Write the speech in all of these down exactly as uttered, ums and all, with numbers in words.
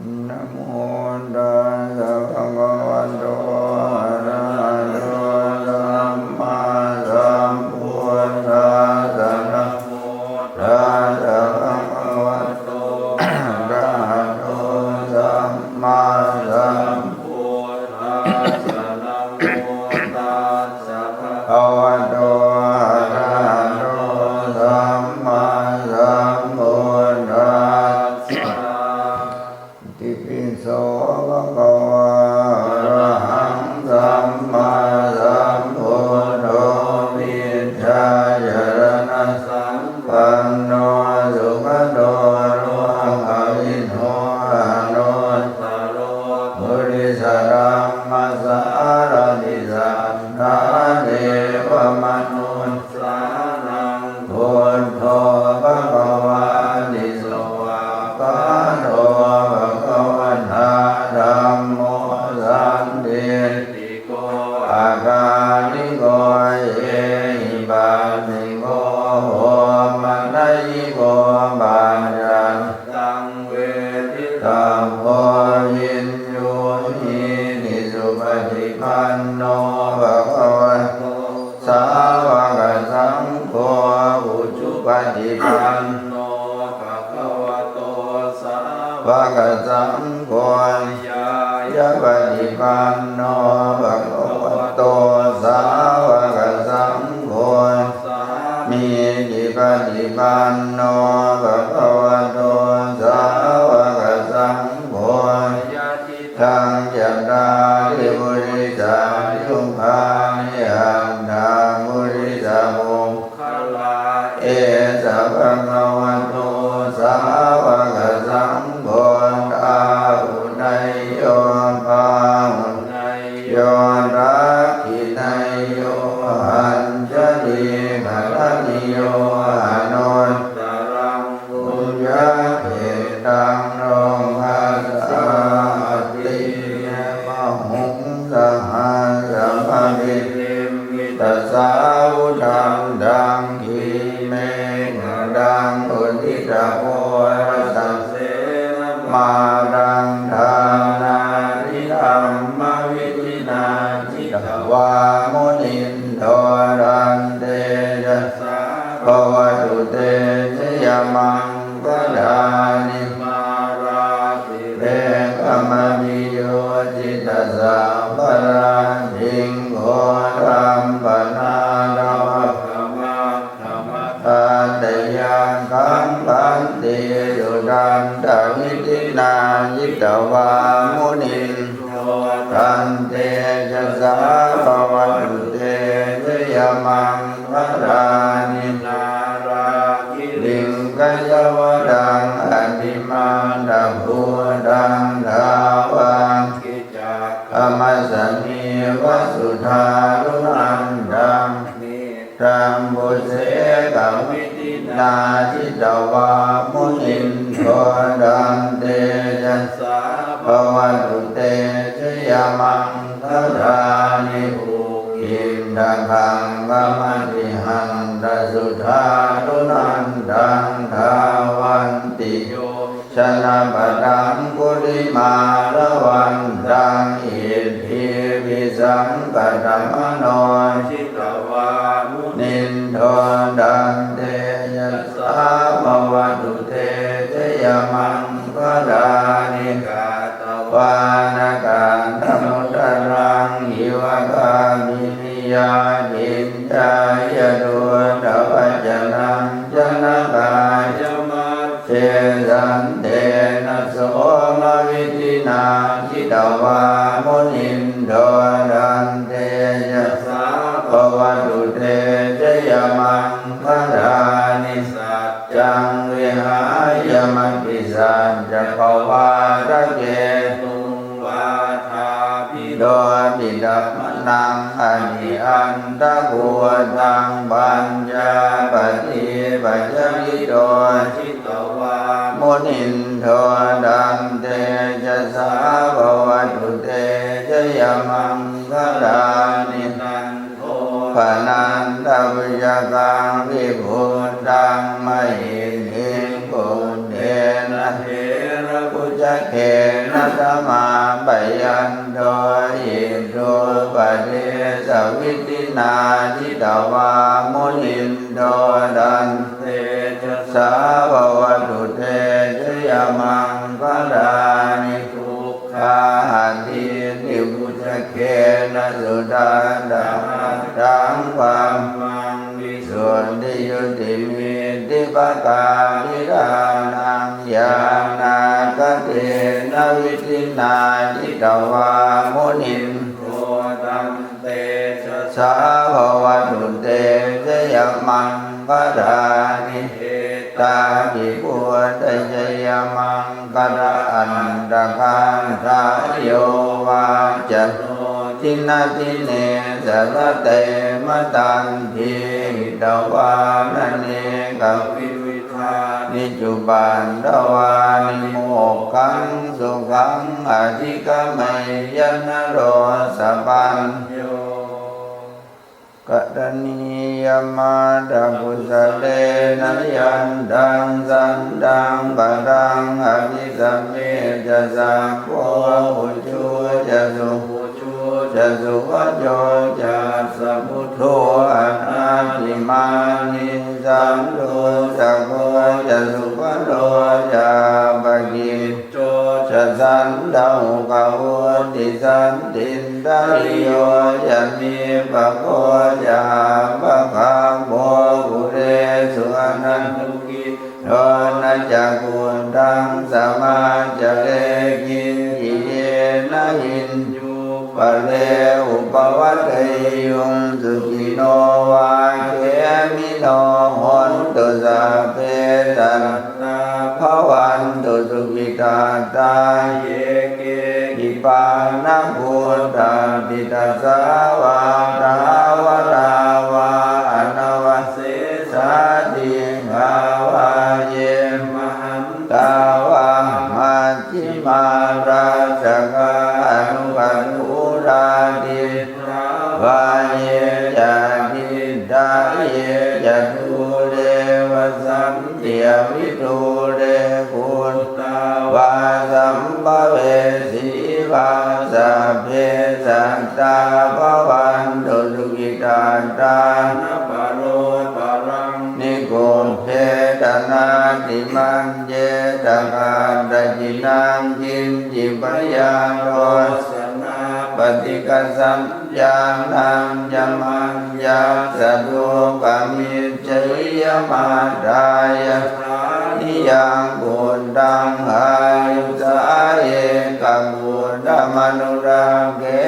Namo tassa bhagavato arahato sammāsambuddhassa. Namo tassa bhagavato arahato sammāsambuddhassa. Namo tassa bhagavato arahato sammāsambuddhassa. Itipi so bhagavā arahaṃ sammāsambuddho vijjācaraṇasampanno sugato lokavidū anuttaro purisadammasārathi satthā devamanussānaṃ buddho bhagavāti. Svākkhāto bhagavatā dhammo sandiṭṭhiko akāliko ehipassiko opanayiko paccattaṃ veditabbo viññūhīti. Supaṭipanno bhagavato sāvakasaṅgho, ujupaṭipanno bhagavato sāvakasaṅgho, ñāyapaṭipanno bhagavato sāvakasaṅgho, sāmīcipaṭipanno bhagavato sāvakasaṅgho, yadi daṃ cattāri purisayugāni aṭṭha purisapuggalā, esa bhagavato sāvakasaṅgho, āhuneyyo pāhuneyyo dakkhiṇeyyo añjalikaraṇīyo anuttaraṃ puññakkhettaṃ lokassāti. Bāhuṃ sahassamabhinimmitasāvudhantaṃ, grīmekhalaṃ uditaghorasasenamāraṃ, dānādidhammavidhinā jitavā munindo, tantejasā bhavatu te jayamaṅgalāni. Mārātirekamabhiyujjhitasabbarattiṃ, ghorampanāḷavakamakkhamathaddhayakkhaṃ, khantīsudantavidhinā jitavā munindo, tantejasā bhavatu te jayamaṅgalāni. Nāḷāgiriṃ gajavaraṃ atimattabhūtaṃ, dāvaggicakkamasanīva sudāruṇantaṃ, mettambusekavidhinā jitavā munindo, tantejasā bhavatu te jayamaṅgalāni. Ukkhittakhaggamatihatthasudāruṇantaṃ, dhāvantiyo janapathaṅgulimālavantaṃ, iddhībhisaṅkhatamano jitavā munindo, tantejasā bhavatu te jayamaṅgalāni. Katvāna kaṭṭhamudaraṃ iva gabbhinīyā, ciñcāya duṭṭhavacanaṃ janakāyamajjhe, santena somavidhinā jitavā munindo, tantejasā bhavatu te jayamaṅgalāni. Saccaṃ vihāya matisaccakavādaketuṃ, vādābhiropitamanaṃ atiandhabhūtaṃ, paññāpadīpajalito jitavā munindo, tantejasā bhavatu te jayamaṅgalāni. Nandopanandabhujagaṃ vibudhaṃ mahiddhiṃ, puttena therabhujage na damāpayanto iddhūpadesavidhinā jitavā munindo tantejasā bhavatu te jayamaṅgalāni. Duggāhadiṭṭhibhujagena sudaṭṭhahatthaṃ brahmaṃ visuddhijutimiddhibakābhidhānaṃ ñāṇāgadena vidhinā jitavā munindo tantejasā bhavatu te jayamaṅgalāni. Etāpi buddhajayamaṅgala-aṭṭhagāthā yo vācano dinadine sarate matandī hitvānanekavividhāni cupaddavāni mokkhaṃ sukhaṃ adhigameyya naro sapañño. Karaṇīyamatthakusalena yantaṃ santaṃ padaṃ abhisamecca sakko ujū ca suhujū ca suvaco cassa mudu anatimānī santussako ca subharo ca appaki cco ca sallahukavutti santindriyo ca nipako ca appagabbho kulesu ananugiddho na ca khuddaṃ samācare kiñci yena viññū pare upavadeyyuṃ. Sukhino vā khemino hontu sabbe sattā bhavantu sukhitattā. Ye keci pāṇabhūtatthi tasā vā thāvarā vā anavasesā dīghā vā ye mahantā vā maj jhimā rassakā aṇukathūlā diṭṭhā vā ye ca adiṭṭhā ye ca dūre vasanti avidūre guttā vā sambhavesī vā sabbe sattā bhavantu sukhitattā. Na paro paraṃ nikubbetha nātimaññetha katthaci naṃ kiñci byārosanā paṭighasaññā nañca maññassa dukkhamiccheyya. Mātā yathā niyaṃ puttaṃ āyusā ekaputtamanurakkhe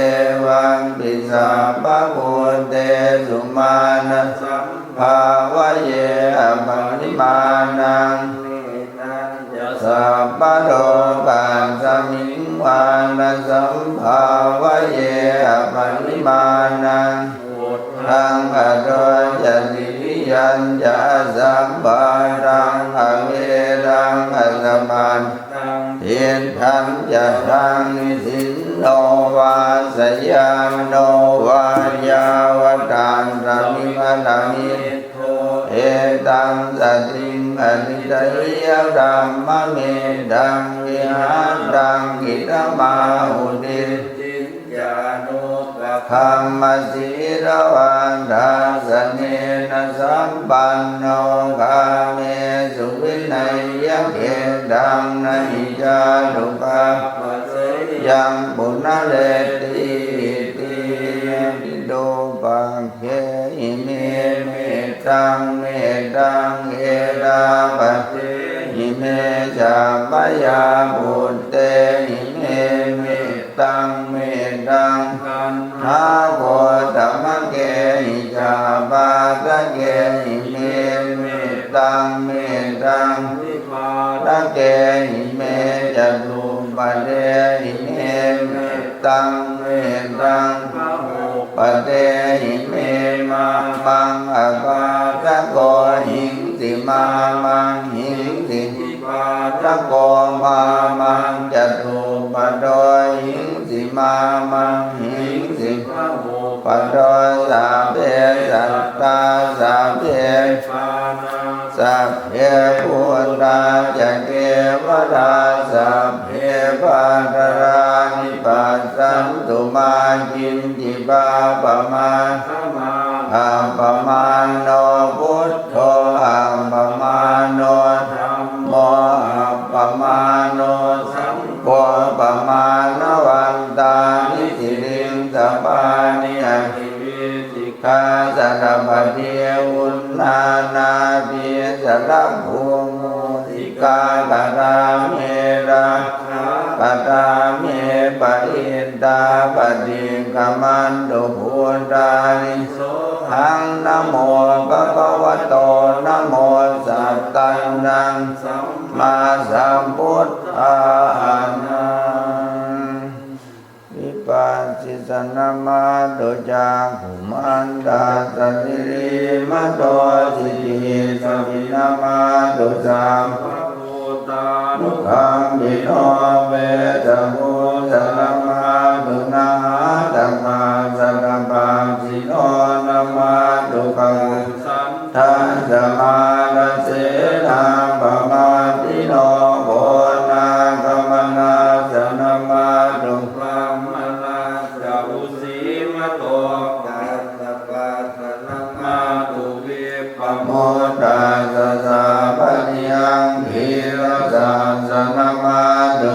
evampi sabbabhūtesu mānasa bhāvaye aparimāṇaṃ. Mettañca sabbalokasmiṃ mānasambhāvaye aparimāṇaṃ. Uddhaṃ adho ca tiriyañca asambādhaṃ averaṃ asapattaṃ. Tiṭṭhañcaraṃ nisinno vā sayāno vā yāvatassa vigatamiddho etaṃ satiṃ adhiṭṭheyya brahmametaṃ vihāraṃ idhamāhu. Diṭṭhiñca anupagamma sīlavā dassanena sampanno kāmesu vineyya gedhaṃ na hi jātu gabbhaseyyaṃ punaretīti. Virupakkhe ime mettaṃ mettaṃ erāpathehi me ca byāputte ime mettaṃ mettaṃ taṇhāgotamakkehi ca pāsakehi me mettaṃ mettaṃ vipālakehi me ca duppadehi me mettaṃ mettaṃ bahuppadehi me mā maṃ apāsako hiṃsi mā maṃ hiṃsi vipālako mā maṃ ca duppado hiṃsi mā maṃ hiṃsi bahuppado. Sabbe sattā sabbe pāṇā sabbe bhūtā ca kevalā sabbe pādarāni passantu mā kiñci pāpamakkhammā. Appamāṇo buddho appamāṇo dhammo appamāṇo saṅgho pamāṇavantāni sirīsapāni ativī sikkhāsanapadī uṇṇānābhī sarabū mūsikā karāme rakkhā karāme parittā paṭikkamantu bhūtāni sohaṃ namo bhagavato namo sattannaṃ sammāsambuddhānaṃ. Vipassissa namatthu cakkhumantassa sirīmato sijihissa vinamatthu sabbabhūtānukampino vessabhussa namatthu nhātakassa tapassino namatthu kakusan tassa mārasenappamaddino konāgamanassa namatthu brāhmaṇassa vusīmato kassapassa namatthu vippamuttassa sāvatthiyaṃ girigasassa namatthu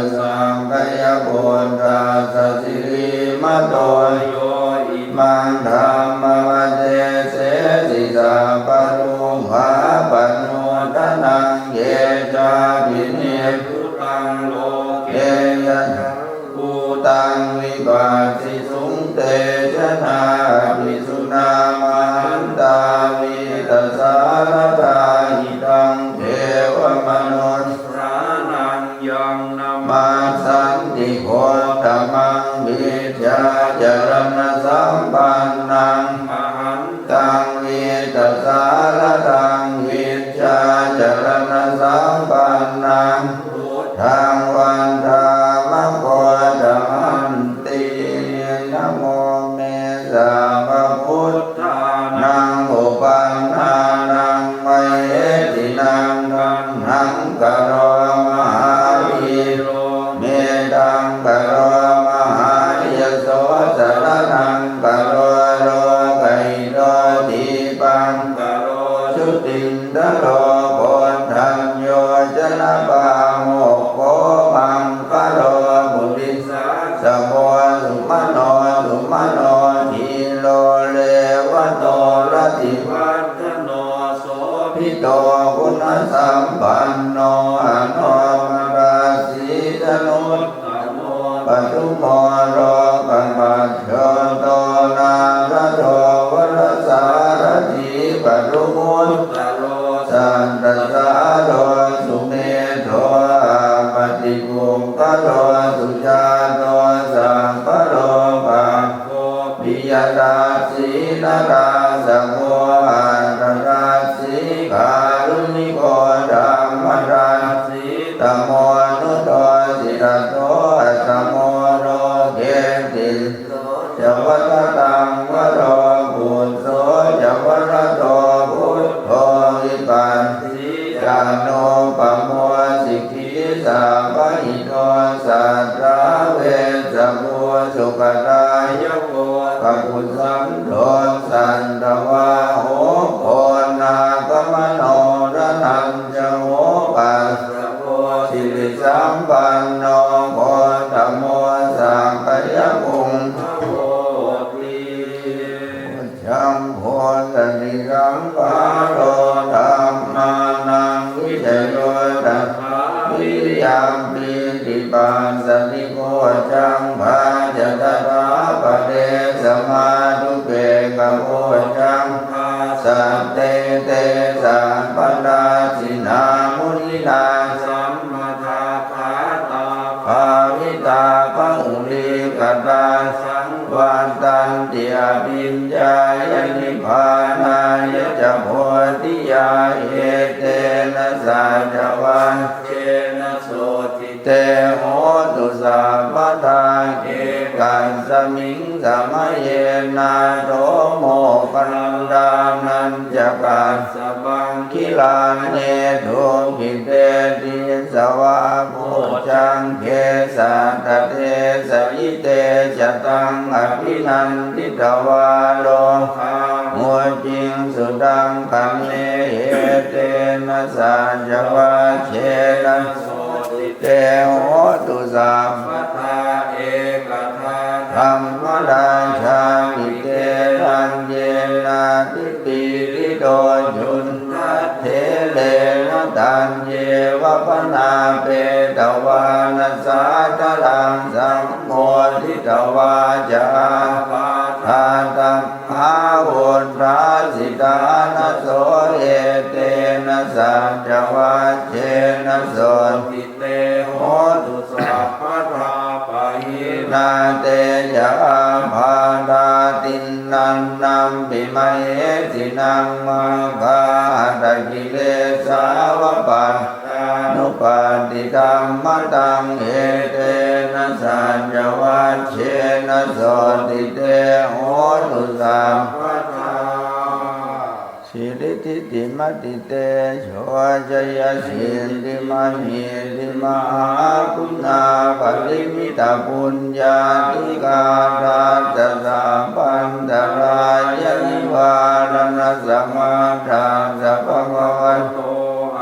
sakyaputtassa sirīmato yo imaṃ dhammamadesesi sabbalokāpanodanaṃ ye cāpi nibbutaṃ loke yathābhūtaṃ vipassisuṃ te janā apisuṇā mahantā vītasāradā hitaṃ devamanussānaṃ yaṃ namassanti gottamaṃ vijjācaraṇasampannaṃ mahantaṃ vītasāradaṃ vijjācaraṇasampannaṃ buddhaṃ vandāma gottamanti. Namo me sabbabuddhānaṃ uppannānaṃ mahesinaṃ taṇhaṅkaro mahāvīro medhaṅkaro mahāyaso saraṇaṅkaro lokahito dīpaṅkaro jutiṅkaro koṇḍañño janapāmokkho maṅgalo puri sāsabho sumano sumano dhīro revato rativaḍḍhano sobhito guṇasampanno anomadassīsanuttamo padumo lokapajjoto nārado varasārathī padumu ttaro sattasāro sumedho appaṭipuggalo sujāto sabbalokaggo piyadassī narāsabho atthadassī kāruṇiko dhammadassi tamonudo sirato asamo loke tisso ca varadaṃ varo phusso ca varado buddho vipassī ca anūpamo sikhī sabbahito satthā vessabhū sukhadāyako kakusandho santāvāho konāgamano raṇañca hokassa sirisampanno gottamo sakyapuṅgavo hoti. Jambusatisampharo dhammānaṃ vicayo tathā vīriyampītipassaddhi bojjhaṅgā ca tathāpare samādhupekkhabojjhaṅgā sattete sabbadassinā muninā sammadakkhātā bhāvitā bahulīkatā saṃvattanti abhiññāya nibbānāya ca bodhiyā. Etena saccavajjena sotthi te hotu sabbadā. Ekasmiṃ samaye nātho moggallānañca kassapaṃ gilāne dukkhite disvā bojjhaṅge satta desayi te ca taṃ abhinanditvā rogā mucciṃsu taṅkhaṇe. Etena saccavajjena sotthi te hotu sabbadā. Ekadā dhammarājāpi gelaññenābhipīḷito cundattherena taññeva bhaṇāpetvāna sādaraṃ sammoditvā ca ābādhā tam- hā vuṭṭhāsi ṭhānaso. Etena saccavajjena sotthi te hotu sabbadā. Pahīnā te ca ābādhā tiṇṇannampi mahesinaṃ maggāhatakilesāva pattānuppattidhammataṃ. Etena saccavajjena sotthi te hotu sabbadā. Siridhitimatitejojayasiddhimahiddhimahāguṇāparimitapuññādhikārassa sabbantarāyanivāraṇasamatthassa bhagavato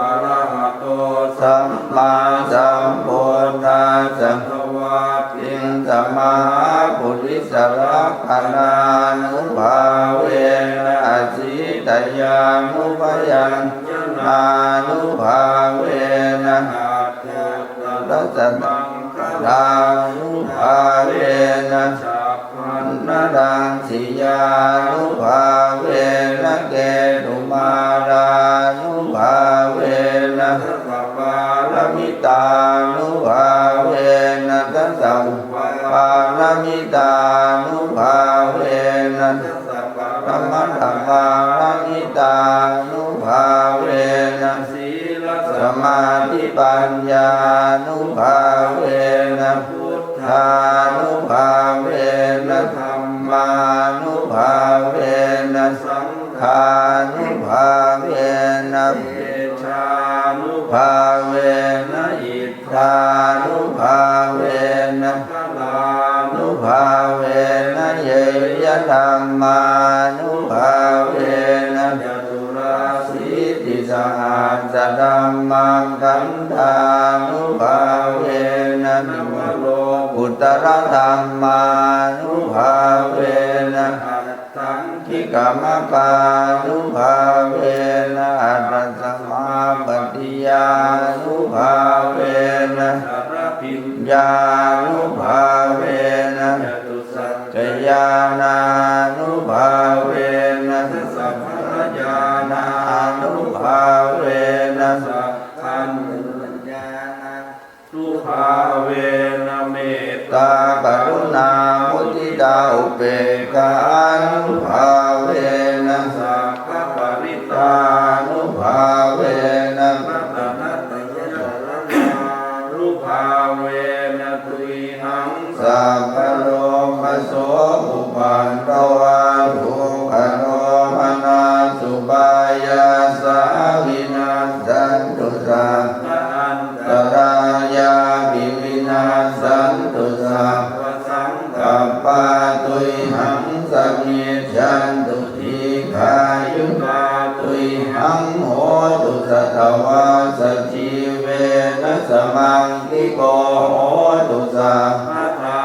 arahato sammāsambuddhassa dvattiṃsamahāpurisalakkhaṇānubhāvena asītyānubyañjanānubhāvena aṭṭhattarasaṇānubhāvena chabbānanasiyānubhāvena ketumālānubhāvena dasapāramitānubhāvena dasaupaparamitānubhāvena dasaparamatthapāramitānubhāvena sīlasamādhipaññānubhāvena buddhānubhāvena dhammānubhāvena saṅghānubhāvena tejānubhāvena iddhānubhāvena balānubhāvena ñeyyadhammānubhāvena caturāsītisahassadhammakkhandhānubhāvena navalokuttaradhammānubhāvena aṭṭhaṅgikamaggānubhāvena aṭṭhasamāpattiyānubhāvena chaḷabhiññānubhāvena catusaccañāṇānubhāvena dasabalañāṇānubhāvena sakkhandhibalañāṇānubhāvena mettākaruṇāmuditāupekkhānubhāvena sabbaparittānubhāvena ratanattayasaraṇānubhāvena tuyhaṃ sabbarogasokupaddavadukkhadomanassupāyāsā vinassantu sabbaantarāyāpi vinassantu sabbasaṅkappā tuyhaṃ samijjhantu dīghāyutā tuyhaṃ hotu satavassajīvena samaṅgiko hotu sabbadā.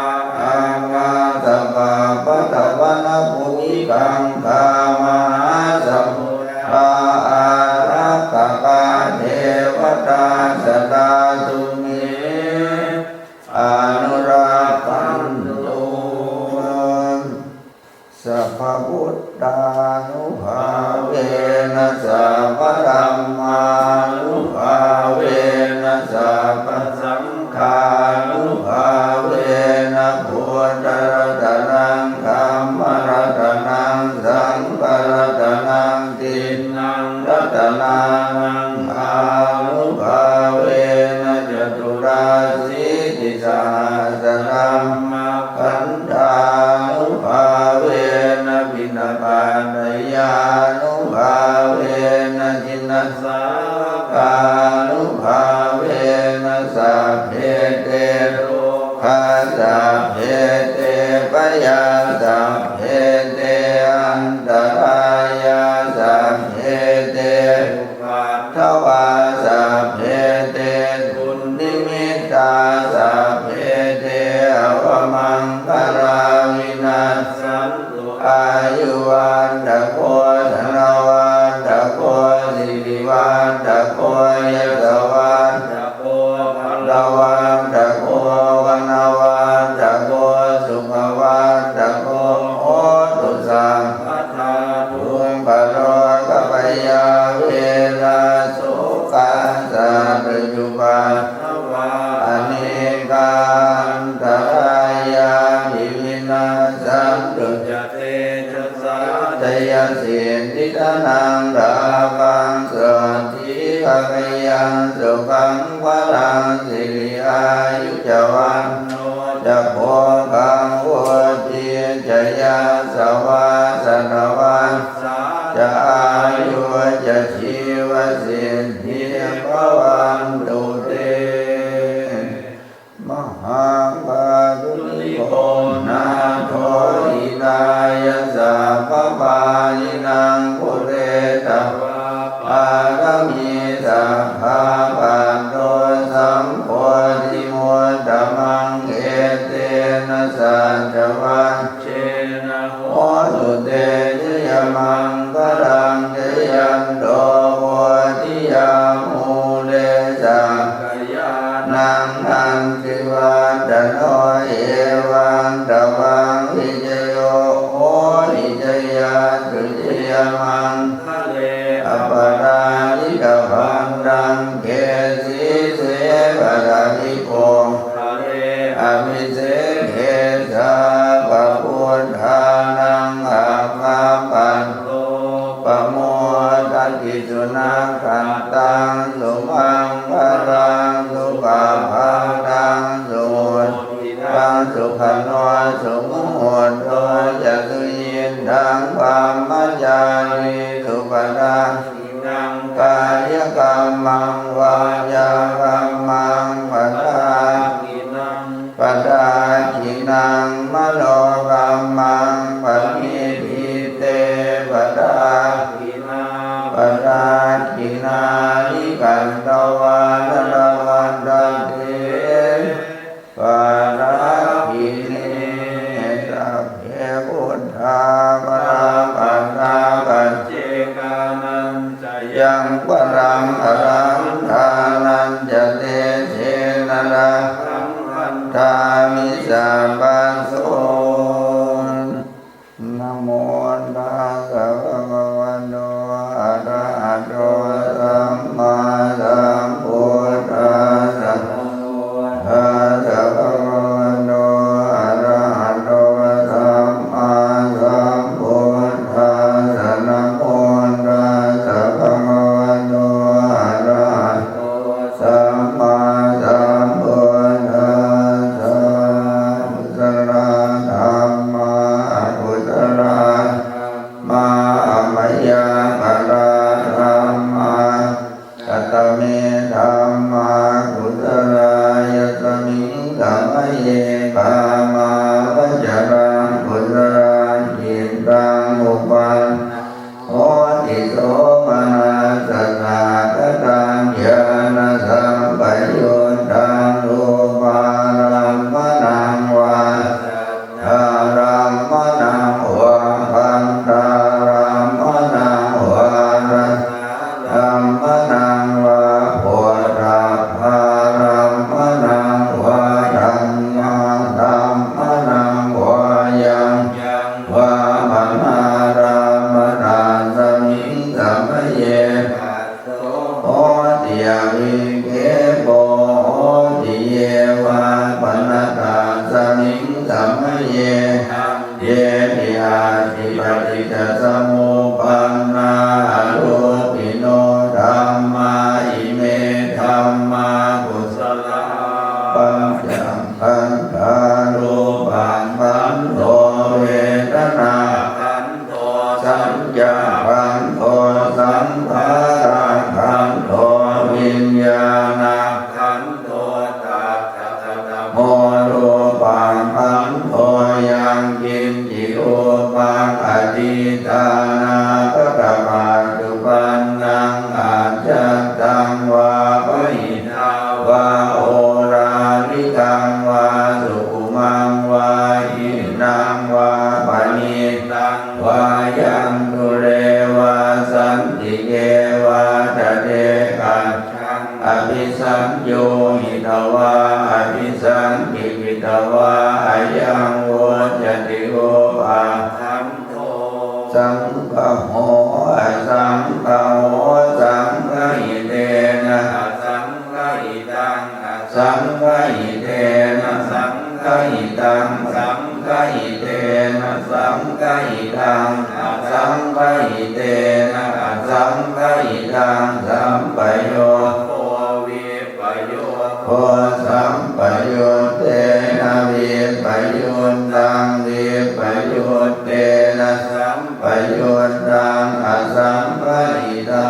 Ākāsapabbatavanabhūmigaṅgāmahāsamuddā ārakkhakā devatā sadā tumhe anurakkhantu. Sabbabuddhānubhāvena sabbadhammānubhāvena sabbasaṅghānubhāvena buddharatanaṃ dhammaratanaṃ saṅgharatanaṃ tiṇṇaṃ ratanānaṃ ānubhāvena caturāsītisahassadhammakkhandhānubhāvena piṇḍapātayānubhāvena jinasā sabbe te bhayā sabbe te antarāyā sabbe te upaddavā sabbe te dunnimittā sabbe te avamaṅgalā vinassantu āyuvaḍḍhako dhanavaḍḍhako sirivaḍḍhako yasavaḍḍhako balavaḍḍhako vaṇṇavaḍḍhako sukhavaḍḍhako hotu sabbadā. Dukkharogabhayā verā sokā sattu cupaddavā anekā antarāyāpi vinassantu ca tejasā. Jayasiddhi dhanaṃ lābhaṃ sotthi bhāgyaṃ sukhaṃ balaṃ siri āyu ca vaṇṇo ca bhogaṃ vuḍḍhī ca yasavā satavassā ca āyū ca jīvasiddhī bhavantu te. Mahākāruṇiko nātho hitāya sabbapāṇinaṃ pūretvā pāramī sabbā patto sambodhimuttamaṃ etena saccavajjena hotu te jayamaṅgalaṃ. Jayanto bodhiyā mūle sakyānaṃ nandivaḍḍhano evaṃ tvaṃ vijayo hohi jayassu jayamaṅgale aparājitapallaṅke sīse paṭhavipokkhare abhiseke sabbabuddhānaṃ aggappatto pamodati. Sunakkhattaṃ sumaṅgalaṃ supabhātaṃ suhuṭṭhitaṃ sukhaṇo sumuhutto ca suyiṭṭhaṃ brahmacārisu padakkhiṇaṃ kāyakammaṃ vācākammaṃ padakkhiṇaṃ padakkhiṇaṃ manokammaṃ paṇidhī te padakkhiṇā padakkhiṇāni katvāna labhantatthe padakkhiṇe. Sabbe buddhā balappattā paccekānañca yaṃ balaṃ arahantānañca tejena rakkhaṃ bandhāmi sabbaso. Namo tassa bhagavato arahato sammāsambuddhassa. Tassa bhagavato arahato sammāsambuddhassa. Namo tassa bhagavato arahato sammāsambuddhassa. Kusalā dhammā akusalā dhammā abyākatā dhammā. Katame dhammā kusalā? Yasmiṃ samaye kāmāvacaraṃ kusalaṃ cittaṃ uppannaṃ hoti somanassasahagataṃ ñāṇasampayuttaṃ rūpārammaṇaṃ vā saddārammaṇaṃ vā gandhārammaṇaṃ vā rasārammaṇaṃ vā phoṭṭhabbārammaṇaṃ vā dhammārammaṇaṃ vā yaṃ yaṃ vā panārabbha tasmiṃ samaye phasso hoti avikkhepo hoti. Ye vā pana tasmiṃ samaye ṭhāne ṭhāti paṭiccasamuppannā arūpino dhammā ime dhammā kusalā. Pañcakkhandhā rūpakkhandho vedanākkhandho saññākkhandho saṅkhārakkhandho viññāṇakkhandho. Tattha katamo vā sukhumaṃ vā hīnaṃ vā paṇītaṃ vā yaṃ dūre vā santike vā tadekajjhaṃ abhisaññūhitvā abhisaṅkhipitvā ayaṃ vuccati uppakkhandho. Saṅgaho asaṅgaho, saṅgahitena asaṅgahitaṃ, asaṅgahitena saṅgahitaṃ, saṅgahitena saṅgahitaṃ, asaṅgahitena asaṅgahitaṃ, sampayogo vippayogā, sampayuttena vippayuttaṃ, vippayuttena sampayuttaṃ, asaṅgahitā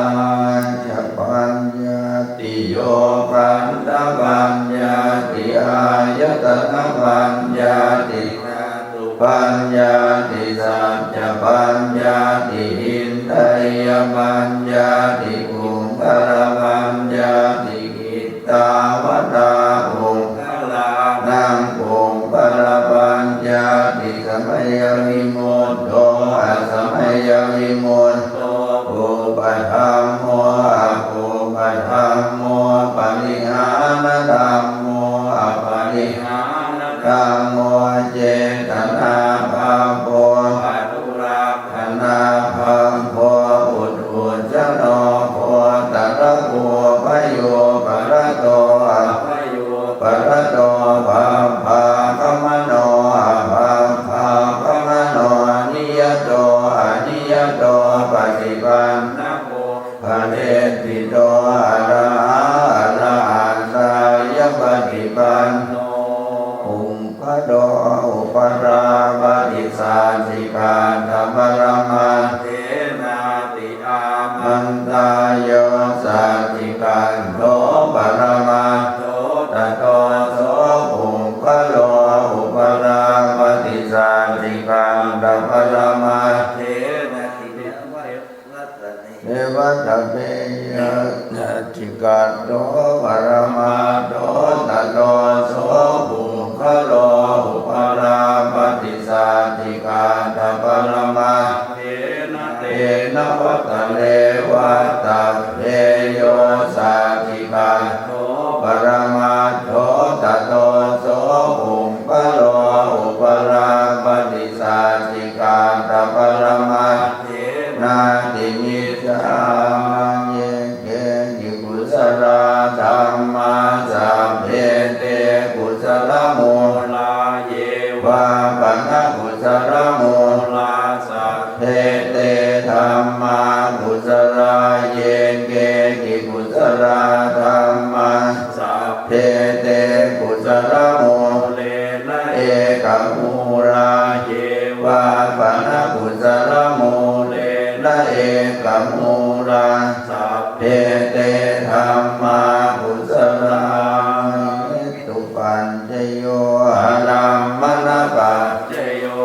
ca paññattiyo, khandhapaññatti, āyatanapaññatti, dhātupaññatti, saccapaññatti, indriyapaññatti, puggalapaññatti, kittāvatā puggalānaṃ puggalapaññatti. Samayavimutto asamayavimutto, kuppadhammo akuppadhammo, parihānadhammo aparihānadhammo, cetanābhabbo anurak khanābhabbo, puthujjano gotrabhū, bhayūparato abhayūparato, bhabbāgamano abhabbāgamano, niyato aniyato, paṭipannako phaleṭṭhito, arahā arahattāya paṭipanno. Puggalo upalabbhati sacchikaṭṭhaparamaṭṭhena, ti āmantā. Yo sacchikaṭṭho paramaṭṭho, tato so puggalo upalabbhati sacchikaṭṭhaparamaṭṭhena, ti neva tapeyyā sacchikaṭṭho paramaṭṭho, tato so puggalo upalabbhati sacchikaṭṭhaparamaṭṭhena, tena vata re vattabbe. Yo sacchikaṭṭho paramaṭṭho, tato so puggalo upalabbhati sacchikaṭṭhaparamaṭṭhena, ti micchā. Ye keci kusalā dhammā, sabbe te kusalamūlā. Ye vā pana kusalamūlā, sabbe te dhammā kusalā. Ye keci kusalā dhammā, sabbe te kusalamūlena ekamūlā. Ye vā pana kusalamūlena ekamūlā, sabbe te dhammā kusalā. Hetupaccayo, ārammaṇapaccayo,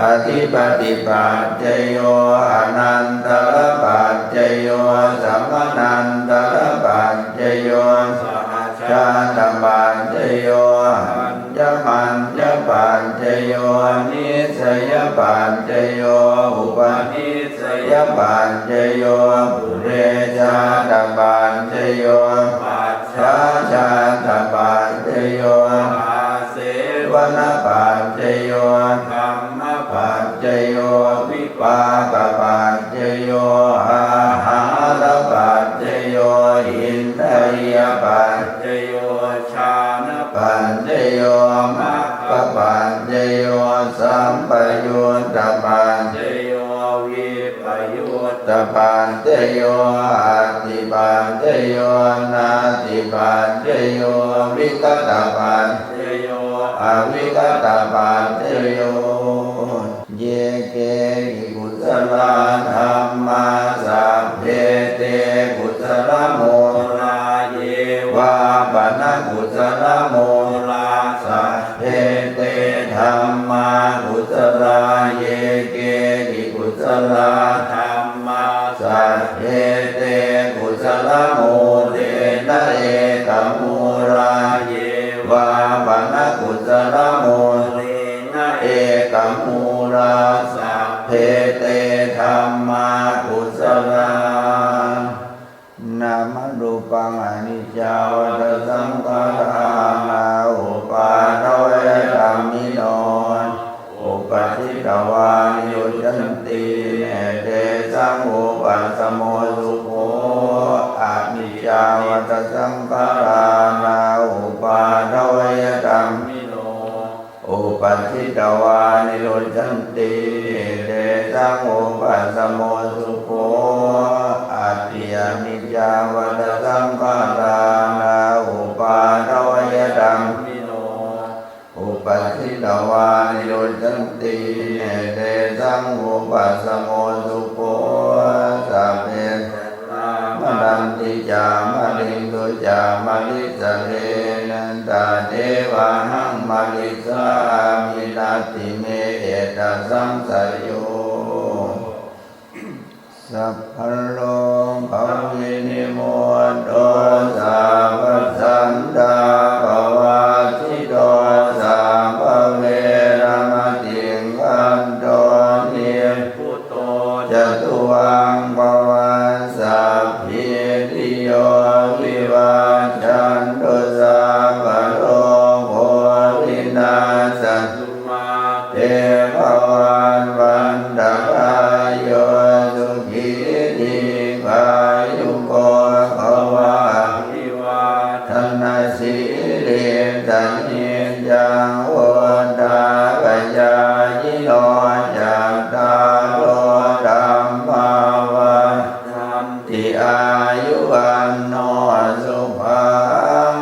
adhipatipaccayo, anantarapaccayo, samanantarapaccayo, sahajātapaccayo, aññamaññapaccayo, nissayapaccayo, upanissayapaccayo, purejātapaccayo, pacchājātapaccayo, āsevanapaccayo, kammapaccayo, vipākapaccayo, āhārapaccayo, indriyapaccayo, jhānapaccayo, maggapaccayo, sampayuttapaccayo, vippayuttapaccayo, atthipaccayo, natthipaccayo, vigatapaccayo, avigatapaccayo. Ye keci kusalā dhammā, sabbe te kusalamūlā. Ye vā pana kusalamūlā, sabbe te dhammā kusalā. Ye keci kusalā dhammā, sabbe te kusalamūlena ekamūlā. Ye vā pana Saramūlena ekamūlā sabbe te dhammā kusalā. Nāmarūpaṃ aniccā vata saṅkhārā na uppādavayadhammino, uppajjitvā nirujjhanti, tesaṃ vūpasamo sukho. Aniccā vata saṅkhārā na uppādavayadhammino, uppajjitvā nirujjhanti, tesaṃ vūpasamo sukho. Atthi aniccā vata saṅkhārā na uppādavayadhammino, uppajjitvā nirujjhanti, tesaṃ vūpasamo sukho. Sabbe maranti ca mariṃsu ca marissare, tathevāhaṃ marissāmi natthi me ettha saṃsayo. Sabbarogavinimutto sabbasantāpavajjito sabbaveramatikkanto nib buto ca tuvaṃ bhava. Sabbītiyo vivajjantu sabbarogo vinassatu mā te bhavatvantarāyo sukhī dīghāyuko bhava. Abhivādanasīlissa niccaṃ vuḍḍhāpacāyino cattāro dhammā vaḍḍhanti āyu vaṇṇo sukhaṃ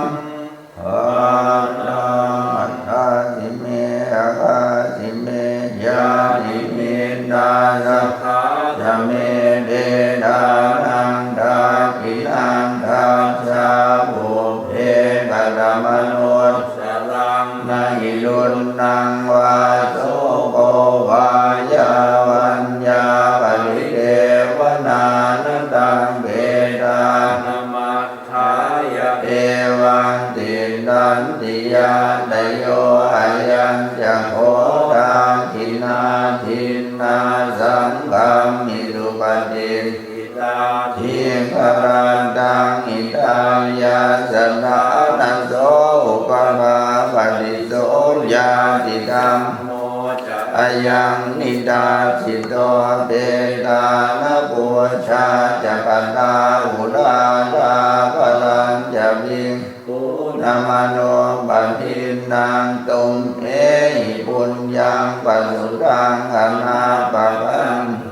balaṃ. Adāsi me akāsi me ñātimittā sakhā ca me petānaṃ dakkhiṇaṃ dajjā pubbe katamanussaraṃ. Na hi ruṇṇaṃ vā soko vā yā vaññā paridevanā, na taṃ petānamatthāya evaṃ tiṭṭhanti ñātayo. Ayañca kho dakkhiṇā dinnā saṅghamhi supati ṭṭhitā dīgharattaṃ hitāyassa ṭhānaso upapāgati. So ñātidhammo ca ayaṃ nidassito petāna pūjā ca katā uḷārā balañca bhikkhūnamanuppadinnaṃ. Tumhehi puññaṃ pasutaṃ anappakanti.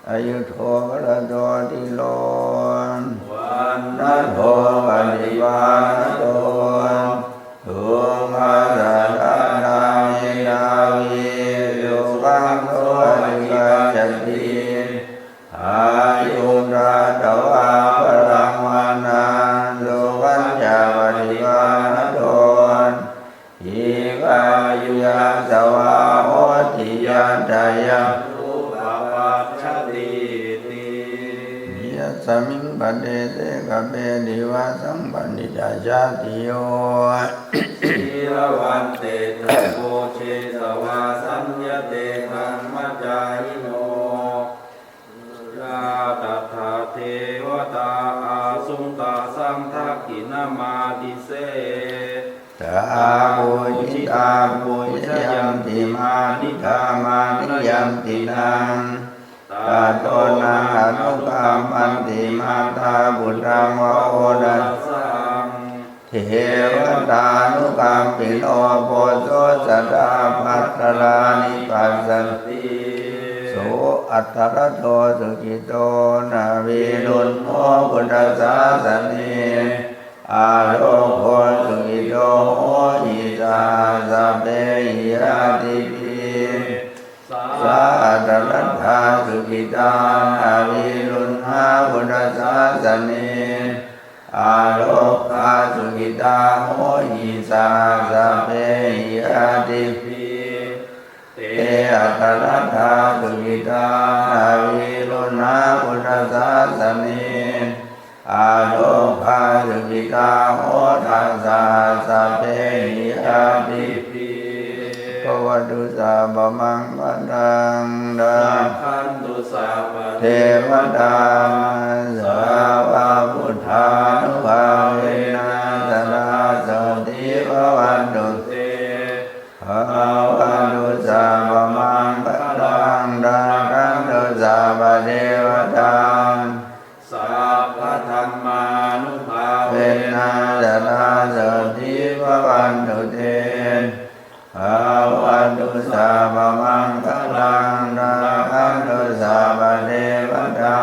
Āyudo balado dhīro vaṇṇado paṭibhāṇado sukhassa dātā medhāvī sukhaṃ so adhigacchati. Āyuṃ datvā balaṃ vaṇṇaṃ sukhañca paṭibhāṇado dīghāyu yasavā hoti yattha yatthūpapajjatīti. Yasmiṃ padese kape divā sampannitā jātiyo sīlavantettha pūjesvā saññate brahmacārino. Suddhā tadha devatā āsuṃ tāsaṃ dakkhiṇamādise. Taṃ pūjitā pūjayanti mānitā mānayanti taṃ. Tato naṃ anukampanti mātā puttaṃ va oḷāsaṃ. Devatānukampino poso sadā bhadrāni passati. So atthaladdho sukhito navīruḷho buddhasāsane. Arogho sukhito hohi saha sabbehi ñātibhi. Sā atthaladdhā sukhitā navīruḷhā buddhasāsane. Arogā sukhitā hohi saha sabbehi ñātibhi. Te atthaladdhā sukhitā navīruḷhā buddhasāsane. Arogā sukhitā hotha saha sabbehi Bhavatu sabbamaṅgalaṃ, rakkhantu sabbadevatā, sabbabuddhānubhāvena, sadā sotthī bhavantu te. Bhavatu sabbamaṅgalaṃ, rakkhantu sabbadevatā, sabbadhammānubhāvena, sadā sotthī bhavantu te. Bhavatu sabbamaṅgalaṃ, rakkhantu sabbadevatā,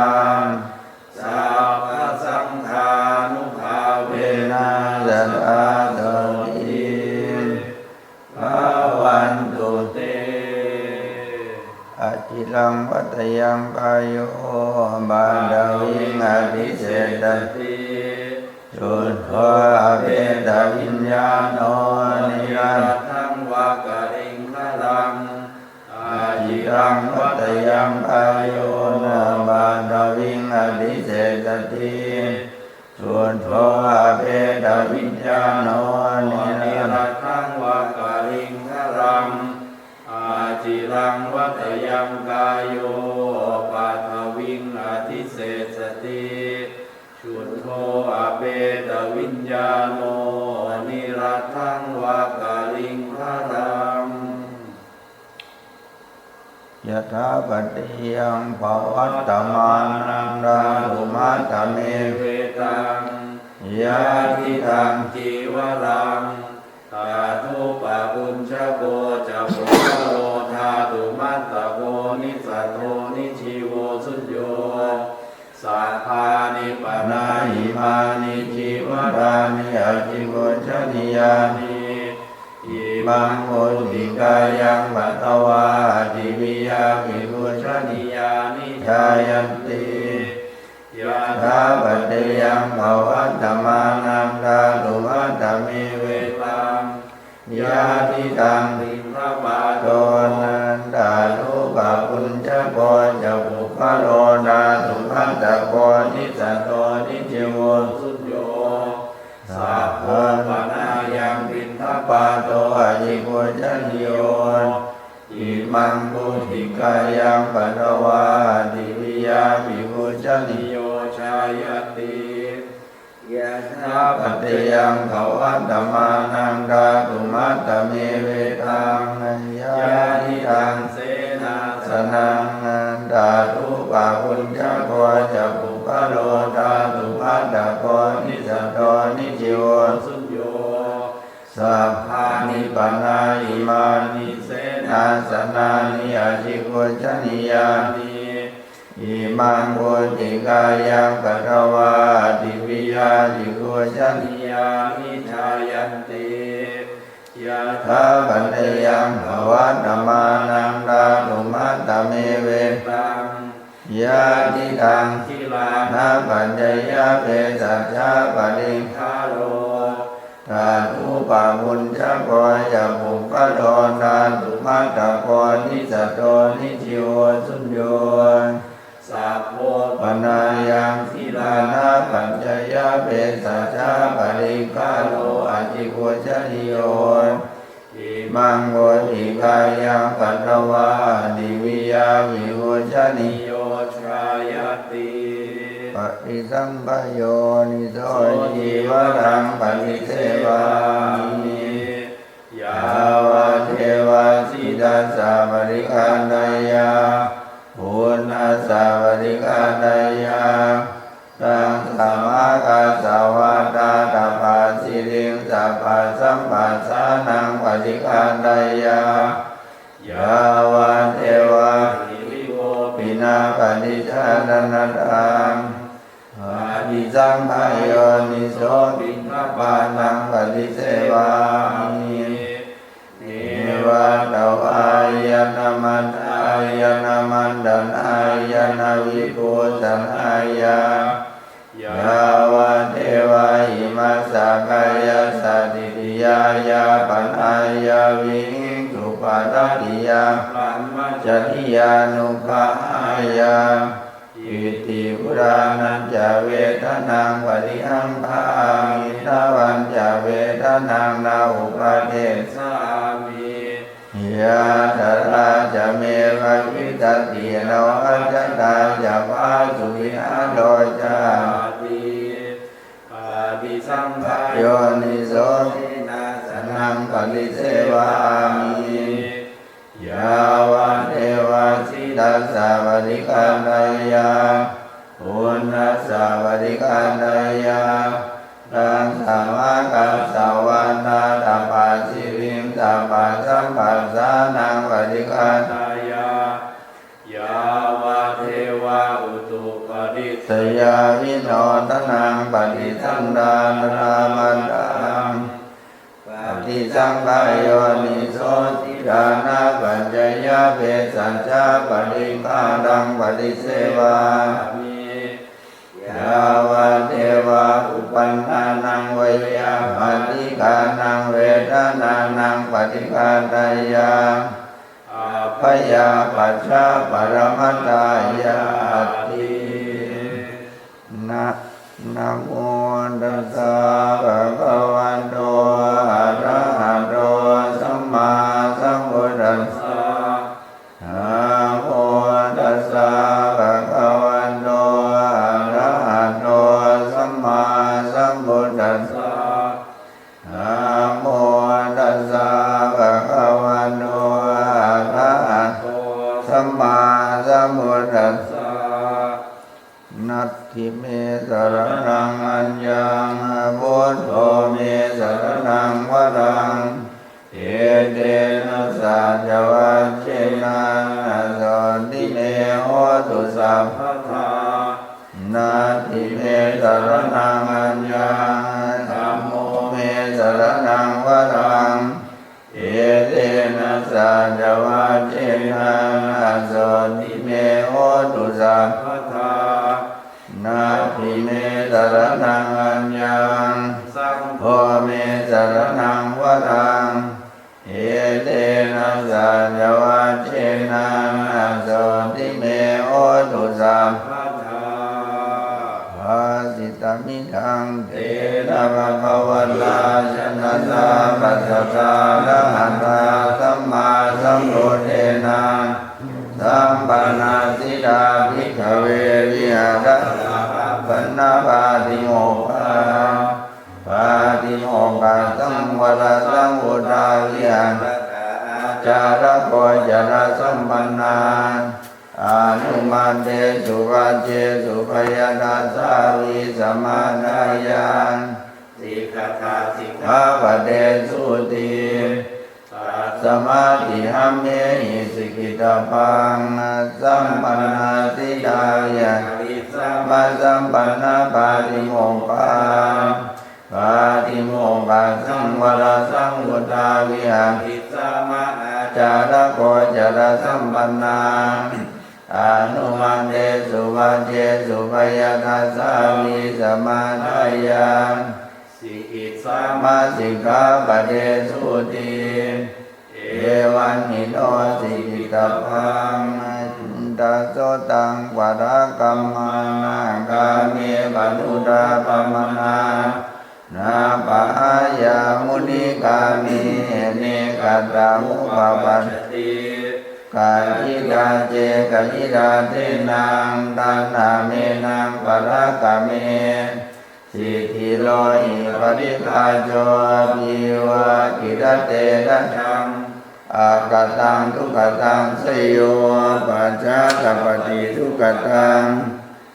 sabbasaṅghānubhāvena, sadā sotthī bhavantu te. Aciraṃ vatayaṃ kāyo, paṭhaviṃ adhisessati, chuddho apetaviññāṇo, niratthaṃva kaliṅgaraṃ. Aciraṃ vatayaṃ kāyo, paṭhaviṃ adhisessati, chuddho apetaviññāṇo, niratthaṃva kaliṅgaraṃ. Aciraṃ vatayaṃ kāyo, paṭhaviṃ adhisessati, chuddho apetaviññāṇo, niratthaṃva kaliṅgaraṃ. Yathāpaccayaṃ pavattamānaṃ dhātumattamevetaṃ, yadidaṃ cīvaraṃ, tathūpabhuñjako ca puggalo, dhātumattako nissatto nijjīvo suñño. Sabbāni pana imāni cīvarāni abhipūjanīyāni, imaṃ mūsikāyaṃ patvā, adiviya abhipūjanīyāni jāyanti. Yathāpaccayaṃ pavattamānaṃ dhātumattamevetaṃ, yadidaṃ piṇḍapāto, tathūpabhuñjako ca puggalo, dhātumattako nissatto nijjīvo suñño. Sabbo panāyaṃ piṇḍapāto abhipūjanīyo, imaṃ mūsikāyaṃ patvā, adiviya abhipūjanīyo jāyanti. Yathāpaccayaṃ pavattamānaṃ dhātumattamevetaṃ, yadidaṃ senāsanaṃ, tathūpabhuñjako ca puggalo, dhātumattako nissatto nijjīvo suñño. Sabbāni pana imāni senāsanāni abhipūjanīyāni, imaṃ mūsikāyaṃ patvā, adiviya abhipūjanīyāni jāyanti. Yathāpaccayaṃ pavattamānaṃ dhātumattamevetaṃ, yadidaṃ gilānapaccayabhesajjaparikkhāro, tathūpabhuñjako ca puggalo, dhātumattako nissatto nijjīvo suñño. Sabbo panāyaṃ gilānapaccayabhesajjaparikkhāro abhipūjanīyo, imaṃ mūsikāyaṃ patvā, adiviya abhipūjanīyo jāyanti. Paṭisaṅkhā yoniso cīvaraṃ paṭisevāmi, yāvadeva sītassa paṭighāteyya, uṇhassa paṭighāteyya, taṃsamākāsavātātapasiriṃsapasamphassānaṃ paṭighāteyya, yāvadeva hirikopinapaṭicchādanatthaṃ paṭisaṅkhā yoniso piṇḍapātaṃ paṭisevāmi, neva davāya na madāya na maṇḍanāya na vibhūsanāya, yāvadeva imassa kāyassa ṭhitiyā yāpanāya vihiṃsuparatiyā brahmacariyānuggahāya, iti purāṇañca vedanaṃ paṭihaṅkhāmi, navañca vedanaṃ na uppādessāmi, Yathārā ca me bhavissati, āvajjatā ca phāsuvihāro cāti. Paṭisaṅkhā yoniso cenasanaṃ paṭisevāmi, yāvadeva sītassa paṭighāteyya, uṇhassa paṭighāteyya, dasābhāgassa vātātapasiriṃ sabbasampassānaṃ paṭighāteyya, yāvadeva utuparissayavinodanaṃ paṭisallānārāmatthaṃ. Paṭisaṅkhā yoniso cittānapaccayavesaja paṭighātaṃ paṭisevāmi, yāvadeva uppannānaṃ veyyābādhikānaṃ vedanānaṃ paṭighāteyya, abyāpajjhaparamatāyāti. Na, namo tassa bhagavato arahato sammāsambuddhassa. Namo tassa bhagavato arahato sammāsambuddhassa. Namo tassa bhagavato arahato sammāsambuddhassa. Natthi me saraṇaṃ aññaṃ, buddho me saraṇaṃ varaṃ, etena saccavajjena sotthi me hotu sabbadā. Natthi me saraṇaṃ aññaṃ, dhammo me saraṇaṃ varaṃ, etena saccavajjena sotthi me hotu sabbadā. Natthi me saraṇaṃ aññaṃ, saṅgho me saraṇaṃ varaṃ, etena saccavajjena sotthi me hotu sabbadā. Bhāsitamidaṃ tena bhagavatā janatā padasā arahatā sammāsambuddhena sampannā siddhā bhikkhave viharānāpannā pātimokkhā. Pātimokkhā saṃvarasaṃvutā viharakā ācāragocarasampannā anumantesu vajjesu bhayadassā vīsamadāya sikkhatā sikkhāpadesūti. Tasmā tīṇaṃ amhehi sikkhitabbaṃ. Sampannā siddhā viharissāma sampannā pātimokkhā. Pātimokkhā saṃvarasaṃvutā viharissāma ācāragocarasampannā anumantesu vajjesu bhayadassā vīsamadāya sikkhissāma sikkhāpadesūti. Evaṃ hi no sikkhitabbaṃ. Daso taṃ parakkammaṃ nāgā me paṇḍuṭā brāhmaṇā nāpahāya munigāmiṃ nekattaṃ upapajjati. Kacitā ce kacitā denaṃ taṇhamenaṃ parakkamethi. Dhiro hi paṭighājo piva kilatesajaṃ akataṃ dukkhataṃ seyo pacchā tapati dukkhataṃ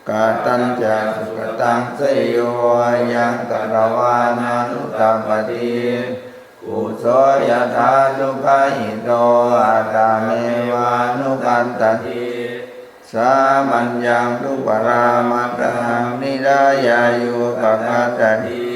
katañca sukataṃ seyo yaṃ katvāna anutapati. Kuso yathā dukkahito attameva anukampati. Sāmaññaṃ dupparamataṃ niyyānāya upakappati.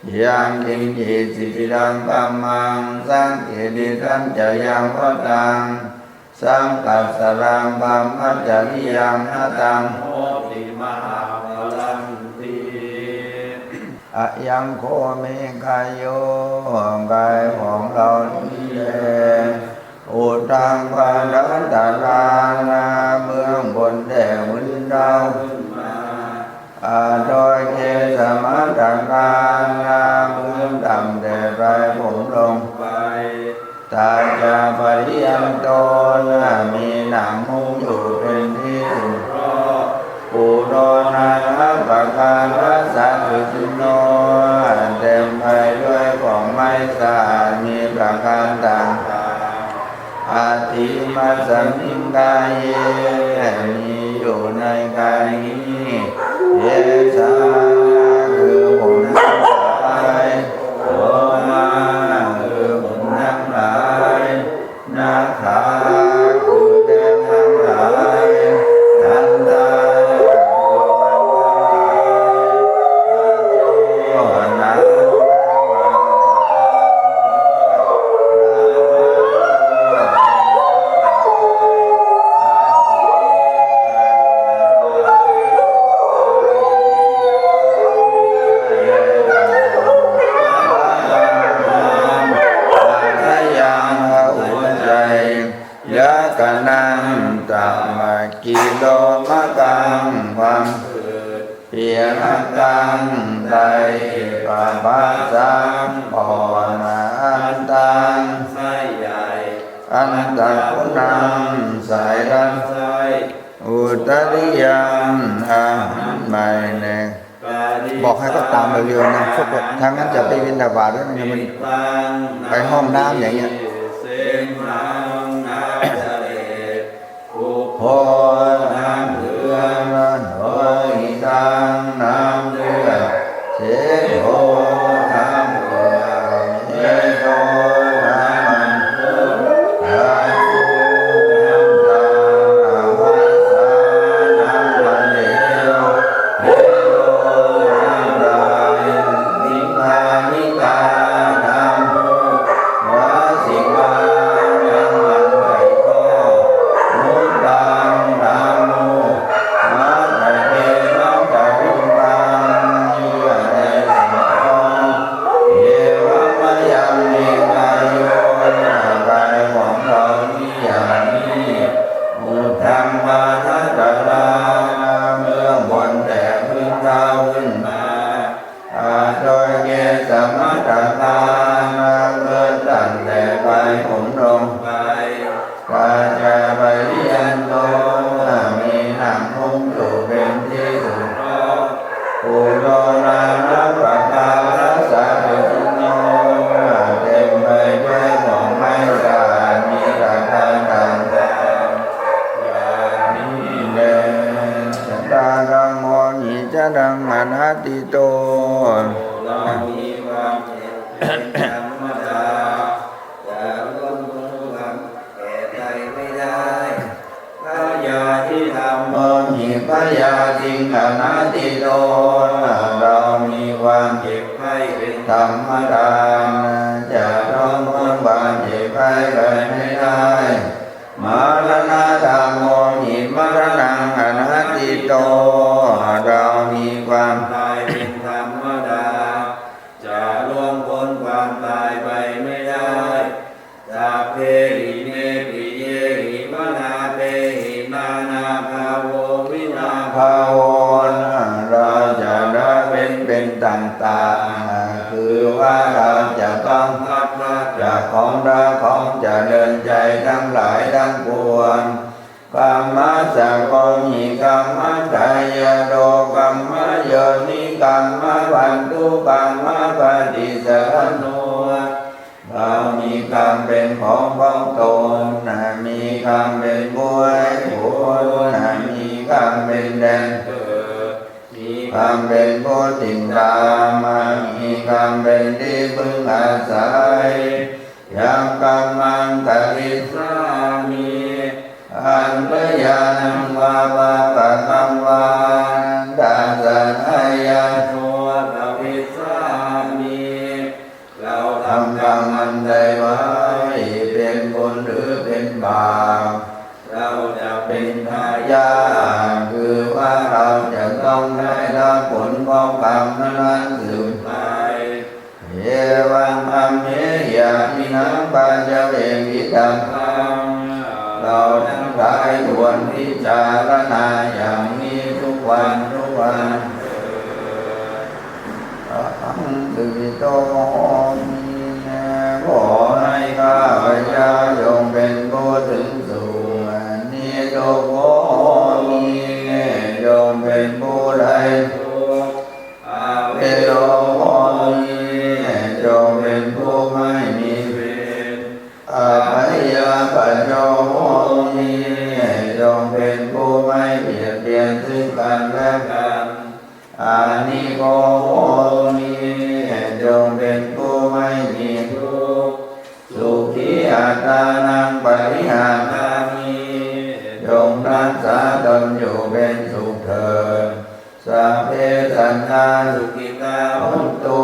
Yaṃ kiñci sijjitaṃ kammaṃ saṅghiṭṭhitañca yaṃ vataṃ saṅghassaraṃ brahmacariyaṃ na taṃ hoti mahappalanti. Ayaṃ kho me kāyo กายของเรานี้แล อุทธัง พระรัตนตรัย เบื้องบนแด่พื้นเท้าขึ้นมา Adho เท้า สมัตตการ เบื้องต่ำแต่ปลายผมลงไป ตา ca pariyanto มีหนังหุ้มอยู่เป็นที่สุดรอบ Pūro nānappakārassa sucino เต็มไปด้วยของไม่สะอาดมีประการต่างๆ Atthi imasmiṃ kāye มีอยู่ในกายนี้ Kesā คือผมทั้งหลาย Lomā คือขนทั้งหลาย Nakhā คือเล็บทั้งหลาย Dantā คือฟันทั้งหลาย Taco หนัง หัวใจ Yakanaṃ tamaki lomakaṃ ความ Piṭakaṃ ไต Pabhasaṃ ปอด Antaṃ ไส้ใหญ่ Antaguṇaṃ สายรัก Udariyaṃ อาหารใหม่ เนี่ย บอกให้เขาตามเร็วๆนะ พวกทางนั้นจะไปบิณฑบาตแล้วเนี่ย มันไปห้องน้ำอย่างเงี้ย Pubbo น้ำเหลือง Lohitaṃ น้ำเลือด Sebo น้ำเหงื่อ Medo น้ำมันข้น Raju น้ำตา Avassa น้ำมันเหลว Melo น้ำลาย Nimmānikā น้ำมูก Vasikā น้ำมันไขข้อ Muttaṃ น้ำมูก Matthake น้ำไขข้อ เยื่อในสมอง Evaṃ mayaṃ มีอายุ กายของเรานี้อย่างนี้ Uddhamadhatattalā เบื้องบนแต่พื้นเท้าขึ้นมา Adho kesamatthakā เริ่มตั้งแต่ปลายผมลงไป Tañca pariyanto มีหนังหุ้มอยู่เป็นที่สุดรอบ Pūro nānappakārassa sucino เต็มไปด้วยของไม่สะอาดมีประการต่างๆ อย่างนี้แล Jathākammo hi jaraṃ anatīto เรามีความเจ็บเป็นธรรมดา จะล่วงพ้นความแก่ไปไม่ได้ Byādhidhammomhi byādhiṃ anatīto เรามีความเจ็บไข้เป็นธรรมดา จะล่วงพ้นความเจ็บไข้ไปไม่ได้ Maraṇadhammomhi maraṇaṃ anatīto เรามีความตายเป็นธรรมดา จะล่วงพ้นความตายไปไม่ได้ Sabbehi me piyehi manāpehi nānābhāvo vinābhāvo เราจะละเว้นเป็นต่างๆ คือว่าเราจะต้องพลัดพรากจากของรักของเจริญใจทั้งหลายทั้งปวง Kammassakomhi kammadāyādo kammayoni kammabandhu kammapaṭisaraṇo เรามีกรรมเป็นของของตน มีกรรมเป็นผู้ให้ผล มีกรรมเป็นแดนเกิด มีกรรมเป็นผู้ติดตาม มีกรรมเป็นที่พึ่งอาศัย Yaṃ kammaṃ karissāmi kalyāṇaṃ vā pāpakaṃ vā tassa dāyādo bhavissāmi เราทำกรรมอันใดไว้ เป็นบุญหรือเป็นบาป เราจะเป็นทายาท คือว่าเราจะต้องได้รับผลของกรรมนั้นๆ สืบไป Evaṃ amhehi yānīnaṃ paccavekkhitabbaṃ เราทั้งหลายควรพิจารณาอย่างนี้ทุกวันทุกวันเถิด Ahaṃ sukhito homi ขอให้ข้าพ Abyāpajjho homi จงเป็นผู้ไม่เบียดเบียนซึ่งกันและกัน Anīgho homi จงเป็นผู้ไม่มีทุกข์ Sukhī attānaṃ pariharamāhi จงรักษาตนอยู่เป็นสุขเถิด Sabbe sattā sukhitā hontu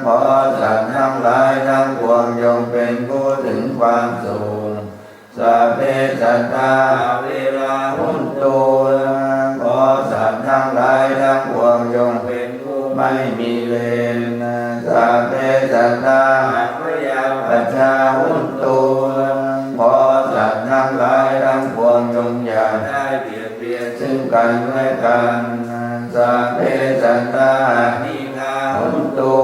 ขอสัตว์ทั้งหลายทั้งปวงจงเป็นผู้ถึงความสุข Sabbe sattā averā hontu ขอสัตว์ทั้งหลายทั้งปวงจงเป็นผู้ไม่มีเวร Sabbe sattā abyāpajjhā hontu ขอสัตว์ทั้งหลายทั้งปวงจงอย่าได้เบียดเบียนซึ่งกันและกัน Sabbe sattā anīghā hontu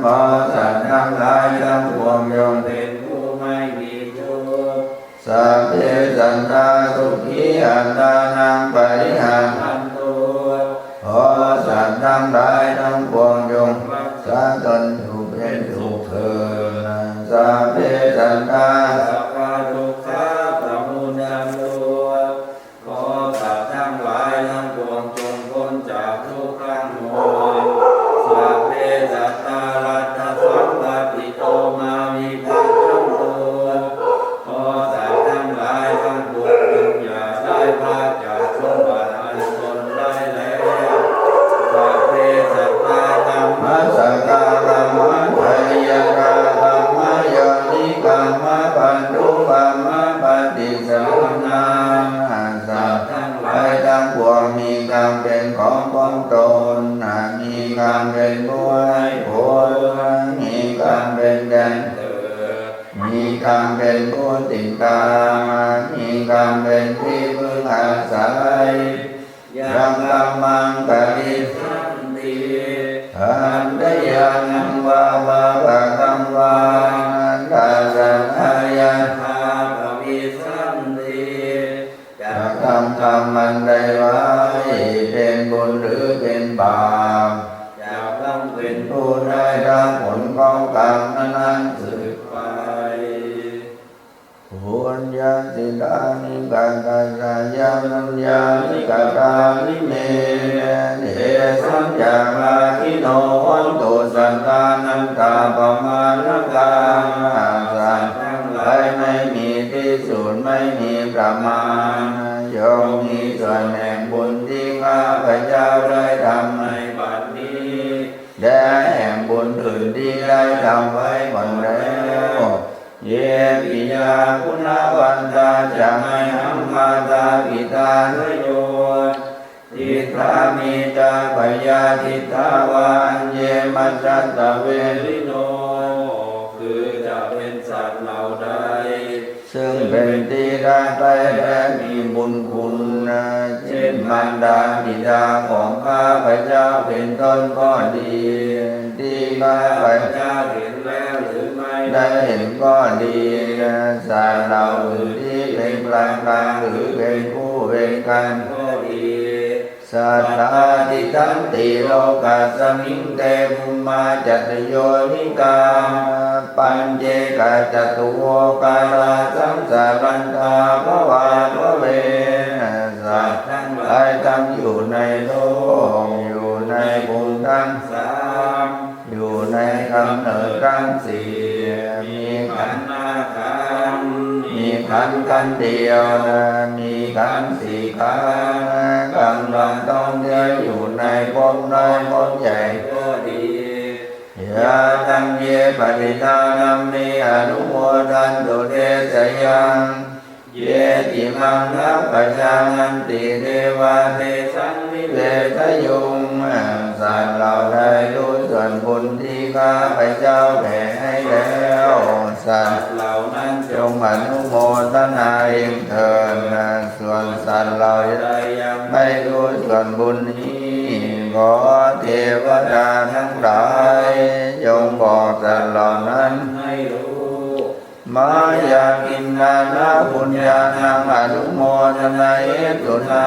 ขอสัตว์ทั้งหลายทั้งปวงจงเป็นผู้ไม่มีทุกข์ Sabbe sattā sukhī attānaṃ pariharantu ขอสัตว์ทั้งหลายทั้งปวงจงรักษาตนอยู่เป็นสุขเถิด Sabbe sattā sabbadukkhā pamuccantu ขอสัตว์ทั้งหลายทั้งปวงจงพ้นจากทุกข์ทั้งมวล Sabbe sattā laddhasampattito mā vigacchantu ขอสัตว์ทั้งหลายทั้งปวงจงอย่าได้พลาดจากสมบัติอันตนได้แล้ว Sabbe sattā kammassakā kammadāyakā kammayonī kammabandhū kammapaṭisaraṇā สัตว์ทั้งหลายทั้งปวงมีกรรมเป็นของของตน มีกรรมเป็นผู้ให้ผล มีกรรมเป็นแดนเกิด มีกรรมเป็นผู้ติดตาม มีกรรมเป็นที่พึ่งอาศัย Yaṃ kammaṃ karissanti kalyāṇaṃ vā pāpakaṃ vā tassa dāyādā bhavissanti จะทำกรรมอันใดไว้ เป็นบุญหรือเป็นบาป จะต้องเป็นผู้ได้รับผลของกรรมนั้นๆสืบไป Puññassidāni katassa yaṃ puññāni katāni me, tesaṃ ca bhāgino hontu sattānattapamāṇakā. สัตว์ทั้งหลายไม่มีที่สุด ไม่มีประมาณ จงมีส่วนแห่งบุญที่ข้าพเจ้าได้ทำในบัดนี้ และแห่งบุญอื่นที่ได้ทำไว้ก่อนแล้ว Ye piyā guṇavantā ca mayhaṃ mātā pitā yaṃ diṭṭhā me ca piyā diṭṭhā va aññe majjhattaverino คือจะเป็นสัตว์เหล่าใด ซึ่งเป็นที่รักใคร่และมีบุญคุณ เช่นมารดาบิดาของข้าพเจ้าเป็นต้นก็ดี ที่ข้าพเจ้าเห็นแล้วหรือไม่ได้เห็นก็ดี สัตว์เหล่าอื่นที่เป็นกลางๆ หรือเป็นคู่เป็นกันก็ดี Sattā tiṭṭhanti lokasmiṃ te bhummā catuyonikā pañcekacatuvokārā saṃsarantā bhavābhave. สัตว์ทั้งหลายตั้งอยู่ในโลก อยู่ในภูมิทั้งสาม อยู่ในกำเนิดทั้งสี่ มีขันธ์ห้าขันธ์ มีขันธ์ขันธ์เดียว มีขันธ์สี่ขันธ์ กำลังท่องเที่ยวอยู่ในภพน้อยภพใหญ่ก็ดี Yā taṃ ye patiṭṭhānaṃ me anumodantu te jayaṃ. Ye imaṃ na pajānanti devā tesaṃ nivedayuṃ. สัตว์เหล่าใดรู้ส่วนบุญที่ข้าพเจ้าแผ่ให้แล้ว สัตว์เหล่านั้นจงอนุโมทนาเองเถิด ส่วนสัตว์เหล่าใดยังไม่รู้ส่วนบุญนี้ ขอเทวดาทั้งหลายจงบอกสัตว์เหล่านั้นให้รู้ Mayā khiṇānaṃ puññānaṃ anumodanāhetunā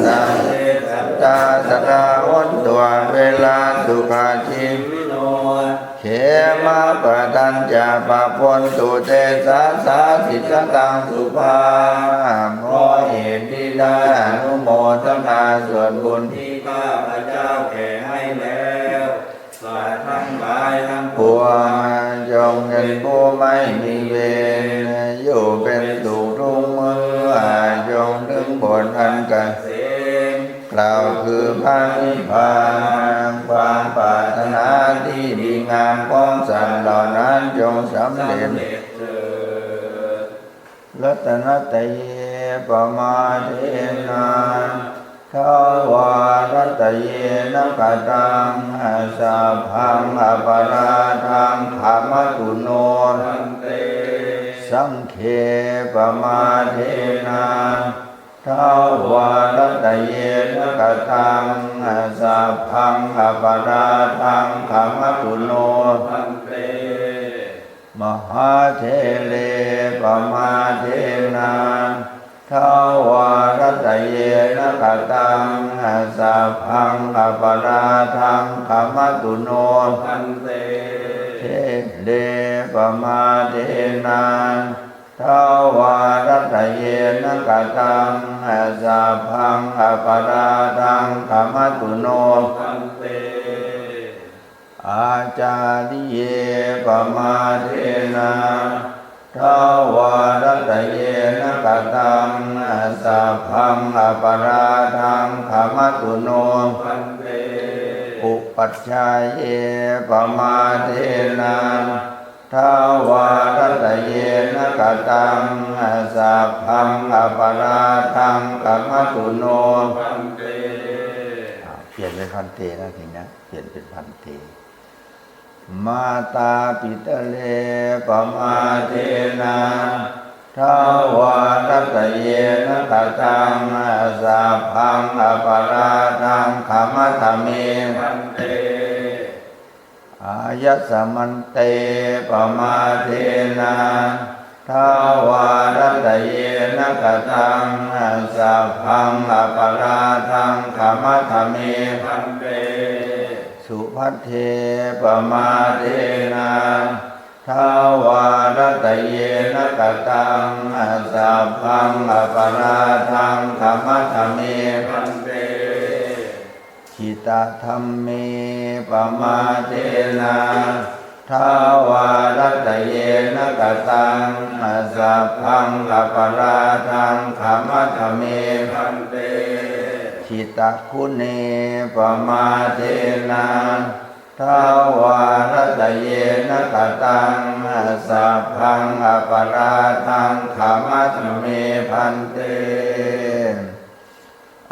sabbe sattā sadā hontu averā sukhajīvino. khemappadañca pabontu te sassāsi sataṃ sukhā. เพราะเหตุนี้ได้อนุโมทนาส่วนบุญที่ข้าพเจ้าแผ่ให้แล้ว สัตว์ทั้งหลายทั้งปวงจงเป็นผู้ไม่มีเวร อยู่เป็นสุขทุกเมื่อ จงถึงผลอันเกษม กล่าวคือพระนิพพาน ความปรารถนาที่ดีงามของสัตว์เหล่านั้นจงสำเร็จเถิด Ratanattaye pamādena dvārattayena kataṃ sabbaṃ aparādhaṃ khamatu no. Saṅghe pamādena dvārattayena kataṃ sabbaṃ aparādhaṃ khamatu no. Mahāthere pamādena dvārattayena kataṃ sabbaṃ aparādhaṃ khamatu no. There pamādena dvārattayena kataṃ sabbaṃ aparādhaṃ khamatu no. Ācariyūpamadena dvārattayena kataṃ sabbaṃ aparādhaṃ khamatu no. Upajjhāyūpamadena dvārattayena kataṃ sabbaṃ aparādhaṃ khamatu no. อ่า เปลี่ยนเป็น bhante นะ ทีเนี้ย เปลี่ยนเป็น bhante. Mātāpitare pamādena dvārattayena kataṃ sabbaṃ aparādhaṃ khamatha me. Āyasmante pamādena dvārattayena kataṃ sabbaṃ aparādhaṃ khamatha me. Subhadde pamādena dvārattayena kataṃ sabbaṃ aparādhaṃ khamatha me. Jitadhamme pamādena dvārattayena kataṃ sabbaṃ aparādhaṃ khamatha me. Jitaguṇe pamādena dvārattayena kataṃ sabbaṃ aparādhaṃ khamatha me bhante.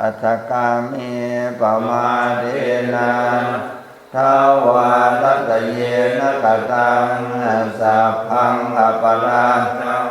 Athāgame pamādena dvārattayena kataṃ sabbaṃ aparādhaṃ